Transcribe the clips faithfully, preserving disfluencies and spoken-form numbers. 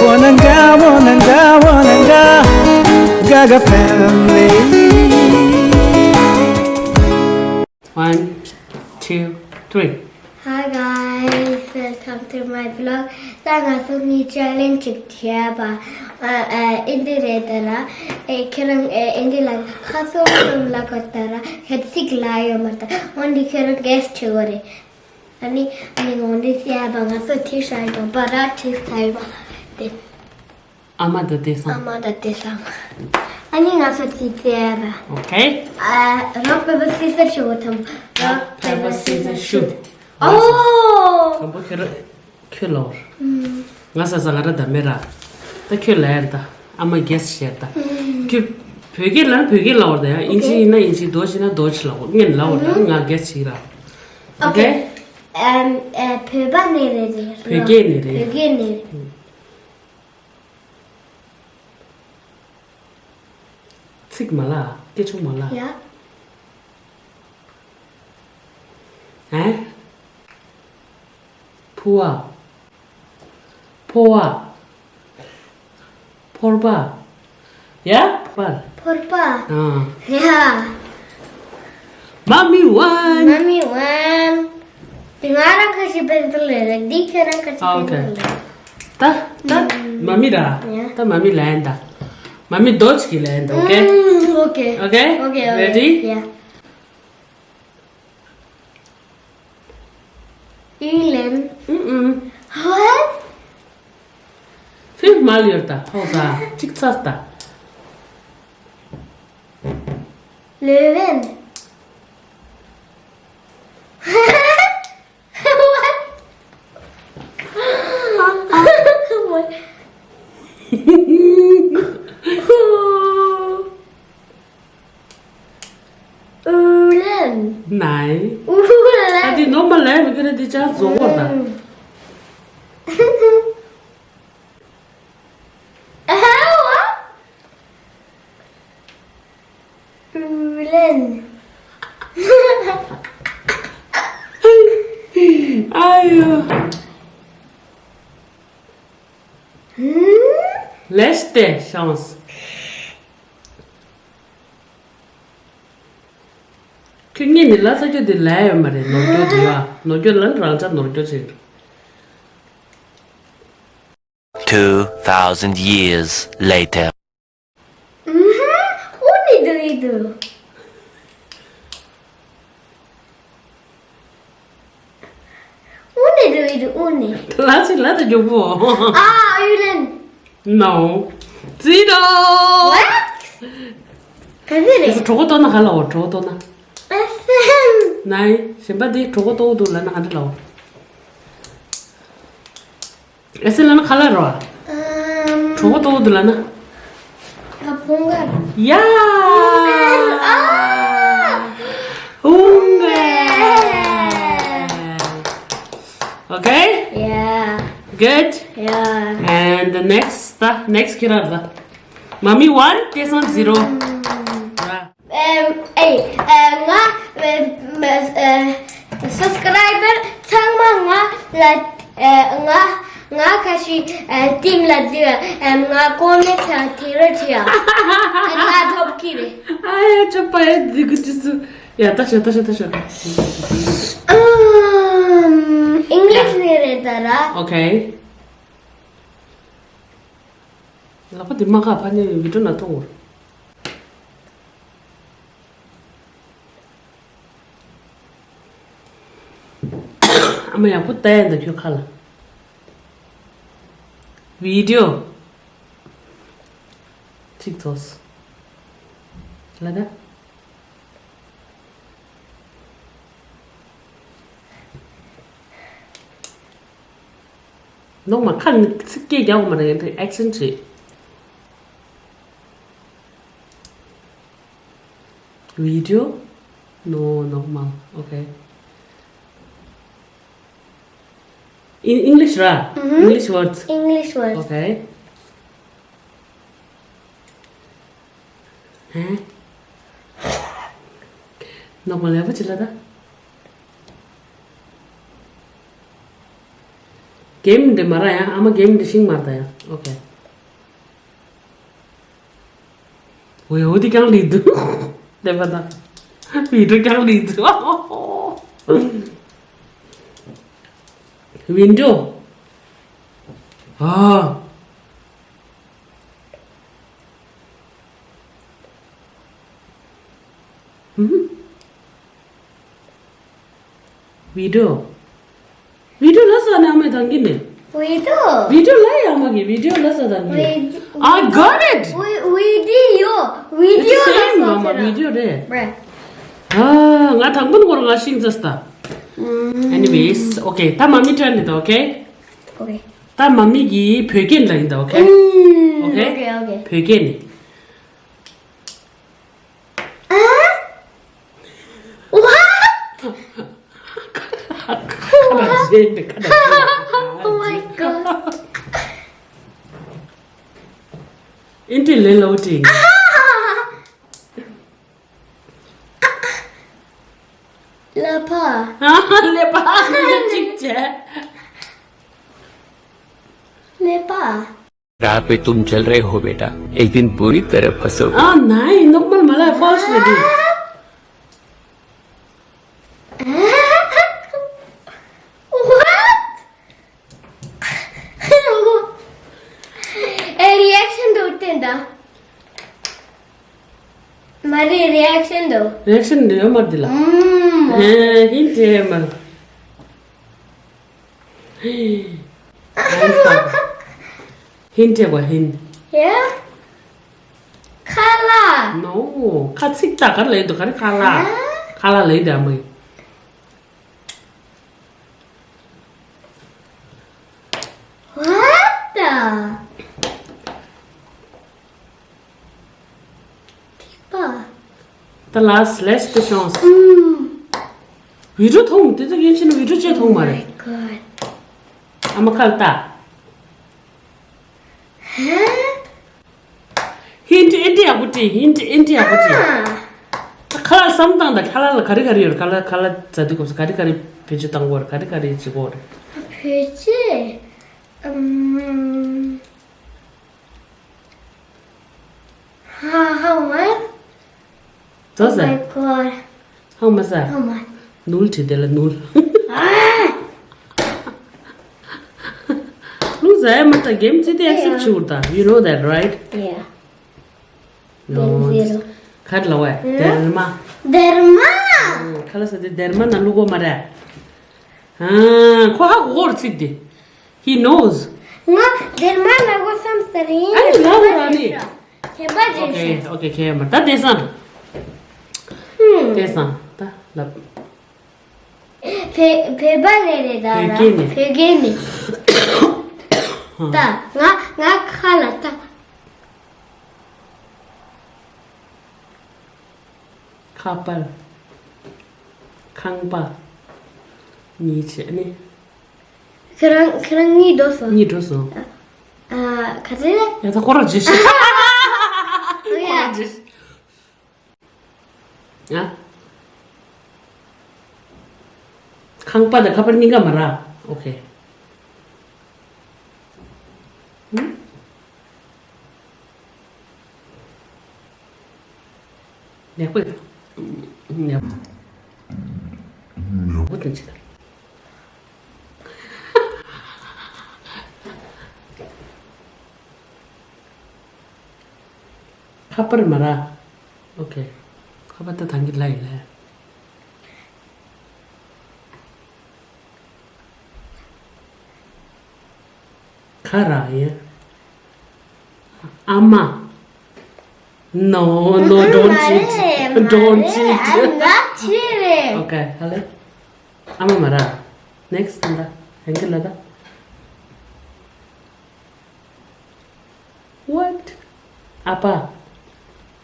Wananga, wananga, wananga, Gaga family. One, two, three. Hi guys, welcome to my vlog. ད་ང་ཚོ་ནི་ཅེ་ལེན་ཇི་ཅིག་བྱས་པ། ཨ་ཨ་ཨིན་དི་རེད་ད་ར། ཨེ་ཁྱེད་རང་ཨེ་ཨིན་དི་ལ་ཁ་སོ་ལ་གོ་ད་ར་ཧེ་ཚིག་ལ་ཡོད་མ་ད། འོན་ཏེ་ཁྱེད་རང་གེ་སི་བྱེད་དགོས་རེད། ཨ་ནི་ཨ་ནི་འོན་ཏེ་སི་ཨ་པ་ང་ཚོ་ཐི་ཤ་ཡོད་པ་ར་ཐི་ས་ཡོད་པ་དེ། ཨ་མ་དང་དེ་སང་། ཨ་མ་དང་དེ་སང་། ཨ་ནི་ང་ཚོ་ཅི་བྱས་ར། Okay. ཨ། Rock, paper, scissors, shoot. Rock, paper, scissors, shoot. ཨོ། དང་པོ་ཁྱོད་ར། ཁྱོད་ལ་བོར། ང་ས་ས་ང་ར་ད་མེ་ར། ད་ཁྱོད་ལ་ཡར་ད། ཨ་མ་གེ་སི་བྱས་ད། ཁྱོད་བོད་སྐད་ལ་བོད་སྐད་ལ་བོར་ད་ཡ། ཨིན་ཇི་ཡིན་ན་ཨིན་ཇི། དོ་ཇི་ན་དོ་ཇི་ལ་བོར། ངས་ལ་བོར་ད་ང་གེ་སི་བྱེད་ར། Okay. Okay. ཨམ། ཨ། བོད་པ་ནས་རེད་རེད། བོད་སྐད་ནས་རེད། བོད་སྐད་ནས་རེད། ཚིག་མ་ལ། སྐད་ཆུང་མ་ལ། ཡ། ཨེ། ཕུ་བ། ཕོ་བ། ཕོར་པ། ཡ། ཕོར་པ། ཕོར་པ། ཨ། ཡ། མ་མི་ཝན། མ་མི་ཝན། འདི་ང་རང་ཁ་ཤས་པེན་སིལ་ལེན་རེད། འདི་ཁྱེད་རང་ཁ་ཤས། ཨ། པེན་སིལ་ལེན། Okay. ད་ད་མ་མི་ར། ཡ། ད་མ་མི་ལེན་ད། མ་མི་དོ་ཇི་གི་ལེན་ད། Okay. ཨུམ། Okay. Okay. Okay, okay. Ready? Yeah. ཨུ་ལན། ཨུམ་ཨུམ། What? ཕིབ་མལ་ཡོད་ད། ཧོ་ས་གཅིག་ཚར་ད། ལེ་ཝན། What? ཨུ་ལན། ནའི། ཨུ་ལན། ཨ། འདི་ནོར་མལ་ལན་མི་ཁྱེར་འདི་ཅག་རྫོགས་པ་ད། ཨ་ཧ་ཝ། ཨུ་ལན། ཨ་ཡོ། ལེས་ཏེ་ཤོངས། ཁྱོད་ངས་ནི་ལ་ས་ཁྱོད་དེ་ལས་ཡོད་མ་རེད། ནོར་སྐྱོ་དེ་བ། ནོར་སྐྱོ་ལ་རང་ཅག་ནོར་སྐྱོ་ཆེ། Two thousand years later. ཨུ་ཧུ། ཨུ་ནི་དུ་ཡི་དུ། ཨུ་ནི་དུ་ཡི་དུ་ཨུ་ནི། ལ་ཅི་ལ་དུ་རྒྱུག་པོ། ཨ། ཨུ་ལན། No. ཙི་དོ། What? ག་ཟེ་རེད། དེ་ཚོ་གྲོད་ཁོག་ལྟོགས་ན་ག་ལ་འོ། གྲོད་ཁོག་ལྟོགས་ན། ཨ་ཧམ། ནའི་གཞན་པ་དེ་གྲོད་ཁོག་ལྟོགས་འདུག་ལབ་ན་ག་འདྲ་ལབ་འོ། ཨེ་སེ་ལབ་ན་ག་ལ་རོ། ཨམ། གྲོད་ཁོག་ལྟོགས་འདུག་ལབ་ན། ཨ། བུང་ག་ཡ། ཨ། བུང་ག Okay? Yeah. Good? Yeah. And the next, the next ཁྱེད་རང་རེད། མ་མི་ཝན། དེ་སང་ཛི་རོ། ཨམ། ཨེ། ཨེ། ང་། ཨེ། ཨེ། སབ་སི་ཀ་རའི་བར་ཚང་མ་ང་ལ། ཨེ། ང་། ང་ཁ་ཤས། ཨེ། ཏིང་ལ་འཛུལ། ཨེ། ང་ཀོ་མེན་ཊི་དེ་རོ་བྱེད་ཡ། ཨེ། ང་ཐོབ་ཀྱི་རེད། ཨ་ཡ། ཅོ་པ་ཡ་འདི་གི་ཅི་སུ། ཡ། ད་ཤོད། ད་ཤོད། ད་ཤོད། ཨམ། ཨིང་ལིཤ་ནས་རེད་ད་ར། Okay. ལག་པ་འདི་མ་ཁ་ཕ་ནས་བི་ཌིའོ་ན་གཏོང་བར། ཨ་མ་ཡག་པོ་ལྟ་ཡ་འདི་ཁྱོད་ཁ་ལ། བི་ཌིའོ། གཅིག་ཚོགས། ལ་ད། ནོག་མ་ཁ་ནི་ཚིག་སྐད་རྒྱག་དགོས་མ་རེད། ཡང་དེ་ཨེག་ཤན་བྱེད། བི་ཌིའོ། No, ནོག་མ། Okay. In English ར། ཨུ་ཧུ། English words. English words. Okay. ཧེ། ནོག་མ་ལེགས་པོ་ཅིག་ལ་ད། གེམ་འདི་མ་ར་ཡ། ཨ་མ་གེམ་འདི་ཤིང་མར་ད་ཡ། ཨོ་ཁེ། ཝེ་འོ་དེ་ཀྱང་ལི་དུ། དེ་པ་ད། བི་ཌིའོ་ཀྱང་ལི་དུ། ཝིན་ཌོ། ཨ། ཧུམ། བི་ཌིའོ། བི་ཌིའོ་ལ་ས་ནས་ཨ་མས་དང་གི་ནས། བི་ཌིའོ། བི་ཌིའོ་ལ་ཡ་མ་གི་བི་ཌིའོ་ལ་ས་དང་གི། I got it. We, we did you. It's the video. Same, mama. Video རེད། Bruh. ཨ། ང་དང་པོ་ནི་ཁོ་རང་ང་ཤིང་ཙ་སྟ། Anyways, okay. ད་མ་མི་ཊར་ནི་ད། Okay. Okay. ད་མ་མི་གི་བོད་སྐད་ལ་ཡིན་ད། Okay. Okay. Okay, okay. བོད་སྐད་ནི། What? Oh my god. ཨིན་ཏི་ལེ་ལོ་ཏི། ཀླད་པ། ཀླད་པ་གཅིག་བྱས། ཀླད་པ། राह पे तुम चल रहे हो बेटा, एक दिन बुरी तरह फंसोगे। ཨ་ནའི་ནོག་མལ་མ་ལ་ཧྥོལ་སི་རེད། What? ཨེ་རི་ཨེག་ཤན་འདུག་བསྟན་ད། མ་རེད། རི་ཨེག་ཤན་འདུག་རི་ཨེག་ཤན་འདུག་ཡོད་མ་རེད་ལ། ཨུམ། ཧེ་ཧིན་ཏྲེ་མ། ཧིན་ཏྲེ་བ་ཧིན། ཡ། ཁ་ལག No. ཁ་ཚིག་ད་ག་རེ་ལབ་འདུག་ག་རེ་ཁ་ལག་ཨ། ཁ་ལག་ལབ་འདུག་ཨ་མ། What the? ཐིགས་པ། The last, last chance. ཨུམ། བི་ཌིའོ་མཐོང་། དེ་ཚོ་ཡན་ཆད་ནི་བི་ཌིའོ་ཅེས་མཐོང་མ་རེད། Oh my god. ཨ་མ་ཁ་ལ་ལྟ། ཧེ། ཧིན་ཏྲེ་ཨིན་ཏྲེ་ཡག་པོ་བྲིས། ཧིན་ཏྲེ་ཨིན་ཏྲེ་ཡག་པོ་བྲིས། ཨ། ཁ་ལག་བསམ་སྟངས་དང་ཁ་ལག་ལ་ག་རེ་ག་རེ་ཡོད་རེད། ཁ་ལག་ཁ་ལག་ཟ་དུས་སྐབས་སུ་ག་རེ་ག་རེ་བེད་སྤྱོད་བཏང་གི་ཡོད་རེད། ག་རེ་ག་རེ་བྱེད་ཀྱི་ཡོད་རེད། བེད་སྤྱོད། ཨམ། ཧ་ཧ་མ། ཟ་ཟ། Oh my god. ཧ་མ་ཟ། ཧ་མ། ནུལ་བྲིས་དེ་ལ་ནུལ། ཨ། ལུ་ཟ་ཡ་མ་ད་གེམ་ཙི་དེ་ཨེག་སེབ་བྱེད་འུར་ད། You know that, right? Yeah. No. ག་རེ་ལབ་བས། སྡེར་མ། སྡེར་མ། ཁ་ལག་ཟ་དེ་སྡེར་མ་ན་བླུག་གོ་མ་རེད། ཨ། ཁོ་ཧ་གོ་གོ་རེད་ཚིག་དེ། He knows. ང་སྡེར་མ་ལབ་གོ་བསམ་ས་རེད། ཨ་ནི་ལབ་ར་ནི། ཁྱད་པར་ཅན་ཞིག Okay, okay, ཁྱད་པར། ད་དེ་སང་། ཧུམ། དེ་སང་ད་ལབ། བོད་བོད་པ་ལས་རེད་ད་ར། བོད་སྐད་ནས། བོད་སྐད་ནས། ད་ང་ང་ཁ་ལ་ད། ཁ་པར། ཁང་པ། གཉིས་བྱས་ནི། ཁྱེད་རང་ཁྱེད་རང་གཉིད་འགྲོ་སོང་། གཉིད་འགྲོ་སོང་། ཨ། ག་ཚོད་རེད། ཡ་ད་ཁོ་རང་བརྗེད་ཤག་ཨོ་ཡ། ཁོ་རང་བརྗེད་ཤག་ཨ། ཁང་པ་དང་ཁ་པར་གཉིས་ཀ་མ་ར། ཨོ་ཁེ། ཧུམ། ནག་པོ། ནག་པོ་དང་ཅི་ལ། ཁ་པར་མ་ར། ཨོ་ཁེ། ཁ་པར་ད་ཐང་གི་ལ་ཡིན་ལ། ཁ་ར་ཡ། ཨ་མ། No, no, don't cheat. Don't cheat. I'm not cheating. Okay, ཧ་ལེ། ཨ་མ་མ་ར། Next ད་ཧན་གི་ལ་ད། What? ཨ་ཕ།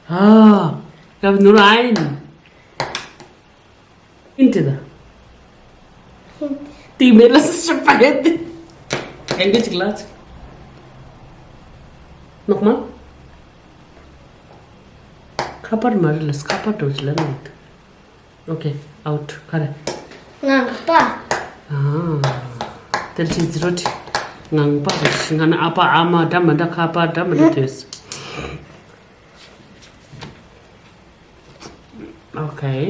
ཨ། ཡབ་ནུར་ཨིན། ཧིན་ཏི་ད། ཏི་མེ་ལ་སི་ཤ་པ་ཡ་ཏི། ཨེན་གི་ཅིག་ལ་ཅིག་ནོག་མ། ཁ་པར་མ་རེད་ལ་ཁ་པར་འགྲོ་ཅི་ལ་ནོག་ཨོ་ཁེ། ཨའུ་ཊི། ག་རེ། ང་པ། ཨ། དེར་ཅིག་ཛི་རོ་ཏི། ངང་པ་རེད། ང་ནི་ཨ་ཕ་ཨ་མ་འདྲ་མི་འདྲ་ཁ་པ་འདྲ་མི་འདྲ་དུས། Okay.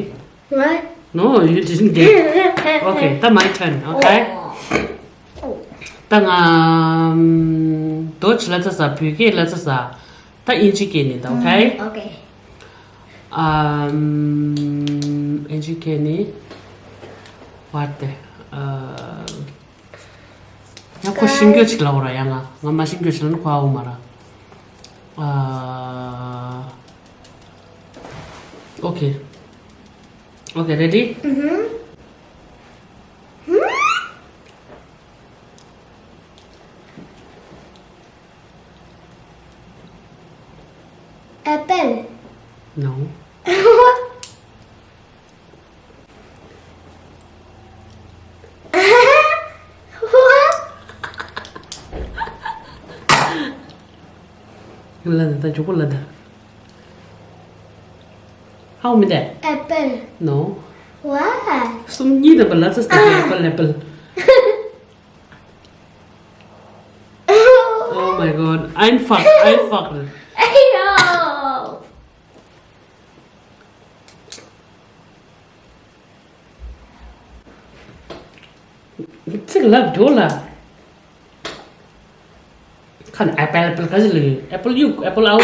What? No, you didn't get. Okay, ད my turn. Okay. ད་ང་ཨམ་རྡོ་རྗེ་ལ་ཙ་ས་བོད་སྐད་ལ་ཙ་ས་ད་ཨིན་ཇི་སྐད་ནས་ད། Okay. Okay. ཨམ་ཨིན་ཇི་སྐད་ནས་what the uh ཡང་ཁོ་ཤེས་རྒྱུ་ཅིག་ལབ་ར། ཡང་ང་ང་མ་ཤེས་རྒྱུ་ཅིག་ལབ་ན་ཁོ་ཨ་འོ་མ་ར། ཨ། Okay. Okay, ready? Mm-hmm. Apple. No. ལ་ད་ད་མགྱོགས་པོ་ལ་ད། ཧའོ་མི་དེ། Apple. No. What? གསུམ་གཉིས་དང་པོ་ལ་ཙི་སྟེ་apple, apple. Oh my god, I'm fucked, I'm fucked. ཚིག་ལབ་འགྲོ་ལ། ཁ་ནས་apple, apple ག་ཟེར་ལ་ཡོད། Apple you, apple out.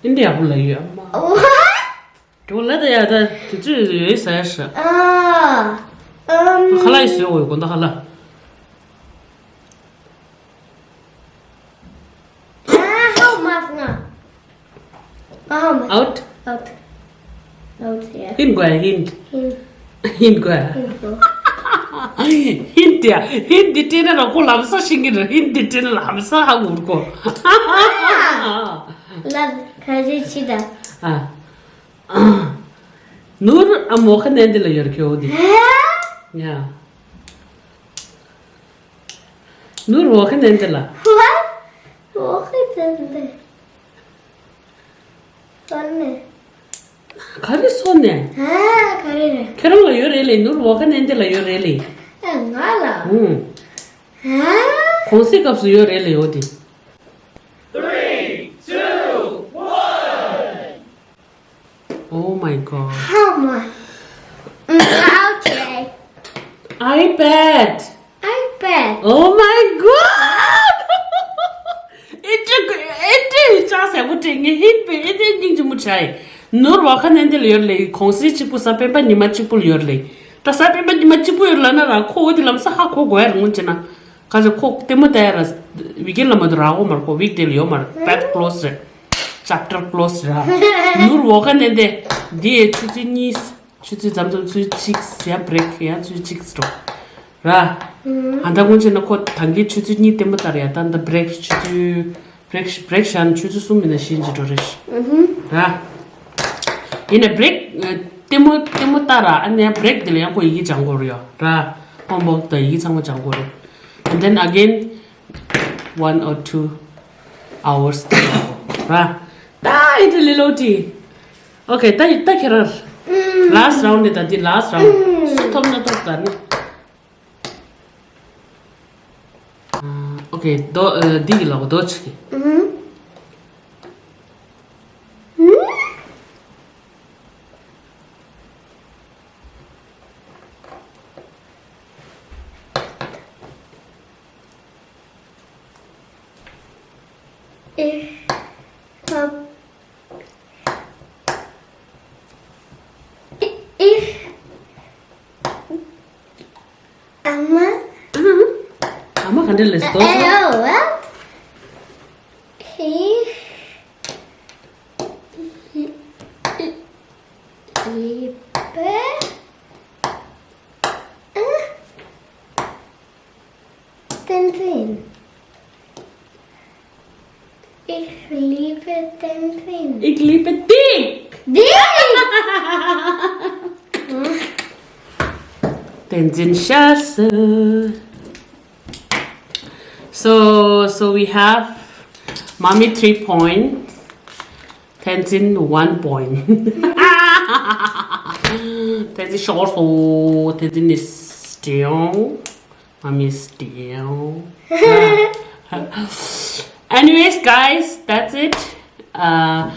ཨིན་དི་ཡ་བུ་ལ་ཡོད་ཨ་མ། འགྲོ་ལ་ད་ཡ་ད་དེ་ཚོས་ཡོད་ཟེར་ཤག་ཨ། ཨམ། ཁ་ལག་ཡིས་བཟོས་འོ་ཡོད་གོ་ད་ཁ་ལག་ཨ། ཧའོ་མ་སྔ། ཨ་ཧའོ་མ། Out. Out. Out, yeah. Hint དགོས་hint. Hint. Hint དགོས། Hint དགོས། Hint དེ་hint དེ་སྤྲད་ན་ར་ཁོ་ལམ་སང་ཤེས་ཀྱི་རེད། Hint དེ་སྤྲད་ན་ལམ་སང་ཧ་གོ་གོ། ལབ་ག་རེ་ཆི་ད། ཨ། ནོར་ཨ་མོ་ཁ་ནན་དེ་ལ་ཡོད་ཁྱོ་དེ། ཡ། ནོར་འོ་ཁ་ནན་དེ་ལ། What? འོ་ཁ་ནན་དེ། སོན་ནས། ག་རེ་སོན་ནས། ཨ། ག་རེ་རེད། ཁྱེད་རང་ལ་ཡོད་རེད་ལེ། ནོར་འོ་ཁ་ནན་དེ་ལ་ཡོད་རེད་ལེ། ཨ། ང་ལ། ཧུང་། ཨ། གུང་སེང་སྐབས་སུ་ཡོད་རེད་ལེ་འོ་དེ། Three, two, one. Oh my god. How much? Mm, okay. iPad. iPad. Oh my god. ཨེ་ཏི་ཨེ་ཏི་ཅག་ཟེར་བོ་དེ་ངས་ཧིན་པའི་ཨེ་ཏི་སྙིང་རྗེ་མོ་བྱས། ནོར་འོ་ཁ་ནན་དེ་ལ་ཡོད་ལེ། གུང་སེང་གཅིག་པུ་གཟའ་སྤེན་པ་ཉི་མ་གཅིག་པུ་ལ་ཡོད་ལེ། ད་གཟའ་སྤེན་པ་ཉི་མ་གཅིག་པུ་ཡོད་ལ་ན་ར་ཁོ་འོ་དེ་ལམ་སང་ཧ་གོ་དགོས་ཡ་རེད་ངོ་། བྱས་ན། ག་ཚོད་ཁོ་ལྟད་མོ་ལྟ་ཡ་ར། ཝིག་ཨེན་ལ་མ་གཏོགས་རག་གོ་མ་རེད། ཁོ་ཝིག་ཌེ་ལ་ཡོད་མ་རེད། པེད་ཀློ་སི་རེད། ཅེབ་ཊར་ཀློ་སི་རེད། ནོར་འོ་ཁ་ནན་དེ་འདི་ཡའི་ཆུ་ཚོད་གཉིས། ཆུ་ཚོད་མཚམས་མཚམས་ཆུ་ཚོད་གཅིག་ཡང་བྷི་རེག་ཡང་ཆུ་ཚོད་གཅིག་འགྲོ་ར། ཨ་ད་སྔོན་ཆད་ན་ཁོ་ད་གིན་ཆུ་ཚོད་གཉིས་ལྟད་མོ་ལྟ་རེད་ཡ། ད་ད་བྷི་རེག་ཆུ་ཚོད་བྷི་རེག་བྷི་རེག་བཞག་ན་ཆུ་ཚོད་གསུམ་ཡིན་ན་ཤེས་ཀྱི་འགྲོ་རེད་ར། ཡིན་ན་བྷི་རེག་ལྟད་མོ་ལྟད་མོ་ལྟ་ར། ཨ་ནི་བྷི་རེག་དེ་ལ་ཡང་ཁོ་ཡི་གེ་སྦྱང་དགོས་རེད་ཡ་ར། ཧོམ་ཝོག་དང་ཡི་གེ་ཚང་མ་སྦྱང་དགོས་རེད། And then again one or two hours ར། ད་ཨི་ཏི་ལི་ལོ་ཏི། Okay, ད་ད་ཁྱེད་རང་ལཱ་སི་ཊི་རའུན་ཌི་ད་འདི་ལཱ་སི་ཊི་རའུན་ཌི། སུ་ཐོབ་ན་ཐོབ་ད་ནི། Okay, རྡོ་ཨ་འདི་གི་ལ་གོ་རྡོ་ཆི་གི། Ich hab, ich, ཨ་མ། ཨ་མ་ག་འདྲ་ལབ་སོང་། ཨ་ཨ་ཝ། Ich liebe Tenzin. Ich liebe Tenzin. Ich liebe dich. Dich! Tenzin Scheiße. So, so we have Mommy three point, Tenzin one point. This is short, so this is still, I'm still. Anyways, guys, that's it. Uh,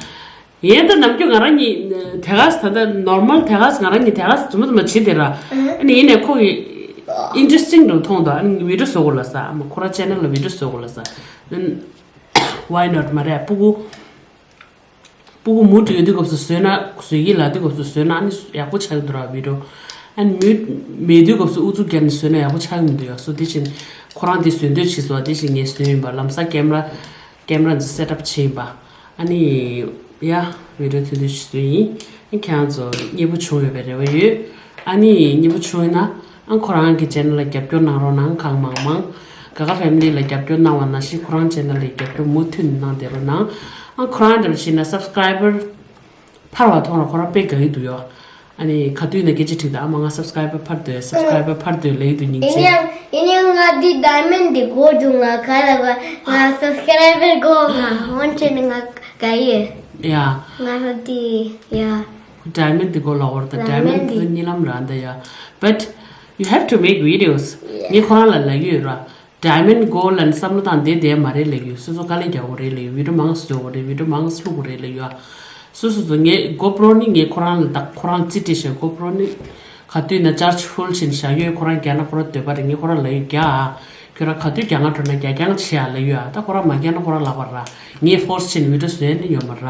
ཡིན་ད་ནམ་རྒྱུན་ང་རང་གཉིས་དེ་ག་ད་ལྟ་ནོར་མལ་དེ་ག་ང་རང་གཉིས་དེ་ག་རྫུན་མ་རྫུན་མ་བྱེད་དེ་ར། ཨ་ནི་ཡིན་ནའི་ཁོ་གི་ཨིན་ཊི་རེ་སི་ཊིང་དུ་མཐོང་དང་། ཨ་ནི་བི་ཌི་ཡོ་བཟོ་དགོས་ལ་ས། ཨ་མ་ཁོ་རང་ཅེ་ནལ་ལ་བི་ཌི་ཡོ་བཟོ་དགོས་ལ་ས། Why not? མ་རེད། སྤུ་གུ་སྤུ་གུ་མུ་མཐུད་དུས་སྐབས་སུ་བཟོས་ན། བཟོས་ཀྱི་ལ་དུས་སྐབས་སུ་བཟོས་ན་ཨ་ནི་ཡག་པོ་ཆགས་ཀྱི་འདུག་ར་བི་ཌི་ཡོ། ཨ་ནི་མུ་མེད་དུས་སྐབས་སུ་ཨུ་ཚུགས་བརྒྱབ་ནས་བཟོས་ན་ཡག་པོ་ཆགས་ཀྱི་མི་འདུག་ཡ། སོ་དེ་བཞིན་ཁོ་རང་དེ་བཟོས་འདོད་བྱེད་སོ། དེ་བཞིན་ངས་བཟོས་ཡིན་པ། ལམ་སང་ཀེམ་ར་ཀེམ་ར་འདི་སེ་ཊབ་བྱས་ཡིན་པ། ཨ་ནི་ཡ་བི་ཌི་ཡོ་ཐུང་ཐུང་ཞིག་བཟོས་ཡིན། ཨ་ཁྱེད་རང་ཚོ་མཉེས་པོ་བྱུང་ཡོད་པའི་རེ་བ་ཡོད། ཨ་ནི་མཉེས་པོ་བྱུང་ཡོད་ན་ཨ་ཁོ་རང་གི་ཅེ་ནལ་ལ་རྒྱབ་སྐྱོར་གནང་རོགས་གནང་། གང་མང་མང་། ག་ག་ཕེ་མི་ལི་ལ་རྒྱབ་སྐྱོར་གནང་བ་ནང་བཞིན་ཁོ་རང་ཅེ་ནལ་ལ་རྒྱབ་སྐྱོར་མུ་མཐུད་ནས་གནང་བསྡད་རོགས་གནང་། ཨ་ཁོ་རང་འདྲ་བ་ཞིག་ན་སབ་སི་ཀེ་རའི་བར་འཕར་བ་མཐོང་ར་ཁོ་རང་དཔེ་དགའ་གི་འདུག་ཡོ། ཨ་ནི་ག་དུས་ན་སྐད་ཆ་དྲིས་དང་། ཨ་མ་ང་སབ་སི་ཀེ་རའི་བར་འཕར་འདོད། སབ་སི་ཀེ་རའི་བར་འཕར་འདོད་ལབ་ཀྱི་འདུག་སྙིང་རྗེ། ཡིན་ཡང་ཡིན་ཡང་ང་འདི་ཌའི་མོན་ཌི་འདི་དགོས་འདུག་ང་ག་ལ་བ་ང་སབ་སི་ཀེ་རའི་བར་དགོས། ང་འོན་ཆེ་ནི་ང་དགའ་ཡོད། ཡ། ང་འདི་ཡ། ཌའི་མོན་ཌི་འདི་དགོས་ལ་འོར་ད། ཌའི་མོན་ཌི་འདི་གཉིད་ལམ་རང་ད་ཡ། But you have to make videos. ངས་ཁོ་རང་ལ་ལབ་ཀྱི་ཡོད་ར། ཌའི་མོན་ཌི་དགོས་ལབ་ནས་བསམ་བློ་བཏང་བསྡད་བསྡད་མ་རེད་ལབ་ཡོད། སོ་སོ་དཀའ་ལས་རྒྱག་དགོས་རེད་ལབ་ཡོད། བི་ཌི་ཡོ་མང་བཟོ་དགོས་རེད། བི་ཌི་ཡོ་མང་བླུག་དགོས་རེད་ལབ་ཡོད། སོ་སོ་སོ་ངས་གོ་པྲོ་ནི་ངས་ཁོ་རང་ལ་ད་ཁོ་རང་རྩིས་སྤྲད་བྱས། གོ་པྲོ་ནི་ག་དུས་ན་ཅར་ཇི་ཕུལ་བྱས་བཞག་ཡོད། ཁོ་རང་རྒྱག་ན་ཁོ་རང་འདོད་པ་རེད། ངས་ཁོ་རང་ལབ་ཡོད། རྒྱག་ཨ། ཁྱོད་རང་ག་དུས་རྒྱག་ང་འགྲོ་ན་རྒྱག་རྐྱང་བྱེད་ཨ་ལབ་ཡོད་ཨ། ད་ཁོ་རང་མ་རྒྱག་ན་ཁོ་རང་ལབ་པ་ར། ངས་ཕོར་སི་བྱས་ནས་བི་ཌི་ཡོ་བཟོས་ནི་ཡོད་མ་ར།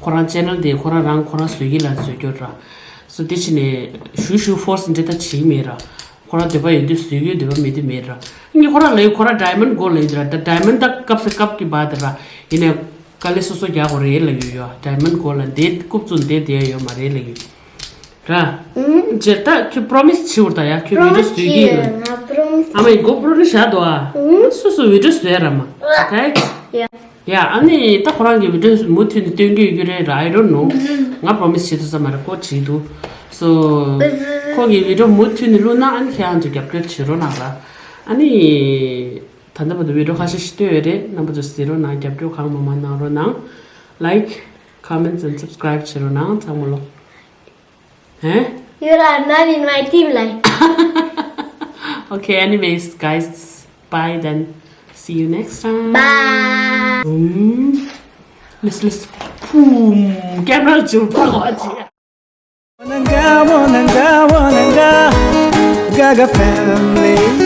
ཁོ་རང་ཅེ་ནལ་དེ་ཁོ་རང་རང་ཁོ་རང་བཟོས་ཀྱི་ལ་བཟོས་སྐྱོར་ར། སོ་དེ་བྱས་ནས་ཞུ་ཞུ་ཕོར་སི་འདྲ་ད་བྱེད་ཀྱི་མེད་ར། ཁོ་རང་འདོད་པ་ཡོད་དུས་བཟོས་ཀྱི་ཡོད། འདོད་པ་མེད་དུས་མེད་ར། ངས་ཁོ་རང་ལབ་ཡོད། ཁོ་རང་ཌའི་མོན་ཌི་དགོས་ལབ་ཡོད་ར། ད་ཌའི་མོན་ཌི་ད་སྐབས་སུ་སྐབས་ཀྱི་བར་དེ་ར། ཡིན་ནའི་དཀའ་ལས་སོ་སོ་རྒྱག་དགོས་རེད་ལབ་ཡོད་ཡོ། ཌའི་མོན་ཌི་དགོས་ལ་འདི་རྐུབ་བཙུགས་འདི་བསྡད་ཡོད་མ་རེད་ལབ་ཡོད་ར། ཨུམ། རྗེས་ད་ཁྱོད་པྲོ་མི་སི་བྱེད་འུར་ད་ཡ། ཁྱོད་བི་ཌི་ཡོ་བཟོས་ཀྱི་ཡོད། ང་པྲོ་མི་སི། ཨ་མའི་གོ་པྲོ་ནི་བཞག་འདུག་ཨ། ཨུམ། སོ་སོ་བི་ཌི་ཡོ་བཟོས་ར་མ། ཨོ་ཁེ། ཡ། ཡ། ཨ་ནི་ད་ཁོ་རང་གི་བི་ཌི་ཡོ་མུ་མཐུད་ནས་སྟོན་གྱི་ཡོད་རྒྱུ་རེད་ར། I don't know. ང་པྲོ་མི་སི་བྱེད་ཐུབ་ས་མ་རེད། ཁོ་བྱེད་འདུག་སོ་ཁོ་གི་བི་ཌི་ཡོ་མུ་མཐུད་ནས་བླུགས་ན་ཨ་ནི་ཁྱེད་རང་ཚོ་རྒྱབ་སྐྱོར་བྱེད་རོགས་གནང་ར། ཨ་ནི་ད་ལྟ་བར་དུ་བི་ཌི་ཡོ་ཁ་ཤས་ཤིག་བཏོན་ཡོད་རེད། རྣམ་པ་ཚོ་གཟིགས་རོགས་གནང་། རྒྱབ་སྐྱོར་གང་མང་མང་གནང་རོགས་གནང་། Like, comments and subscribe བྱེད་རོགས་གནང་། ཚང་མ་ལོ། ཧེ། You are not in my team, like. Okay, anyways, guys, bye then. See you next time. Bye. ཨུམ། Let's, let's, boom. Camera ལ་ཅིག་ཕར་ལོག་ཅིག Wananga, wananga, wananga, Gaga family.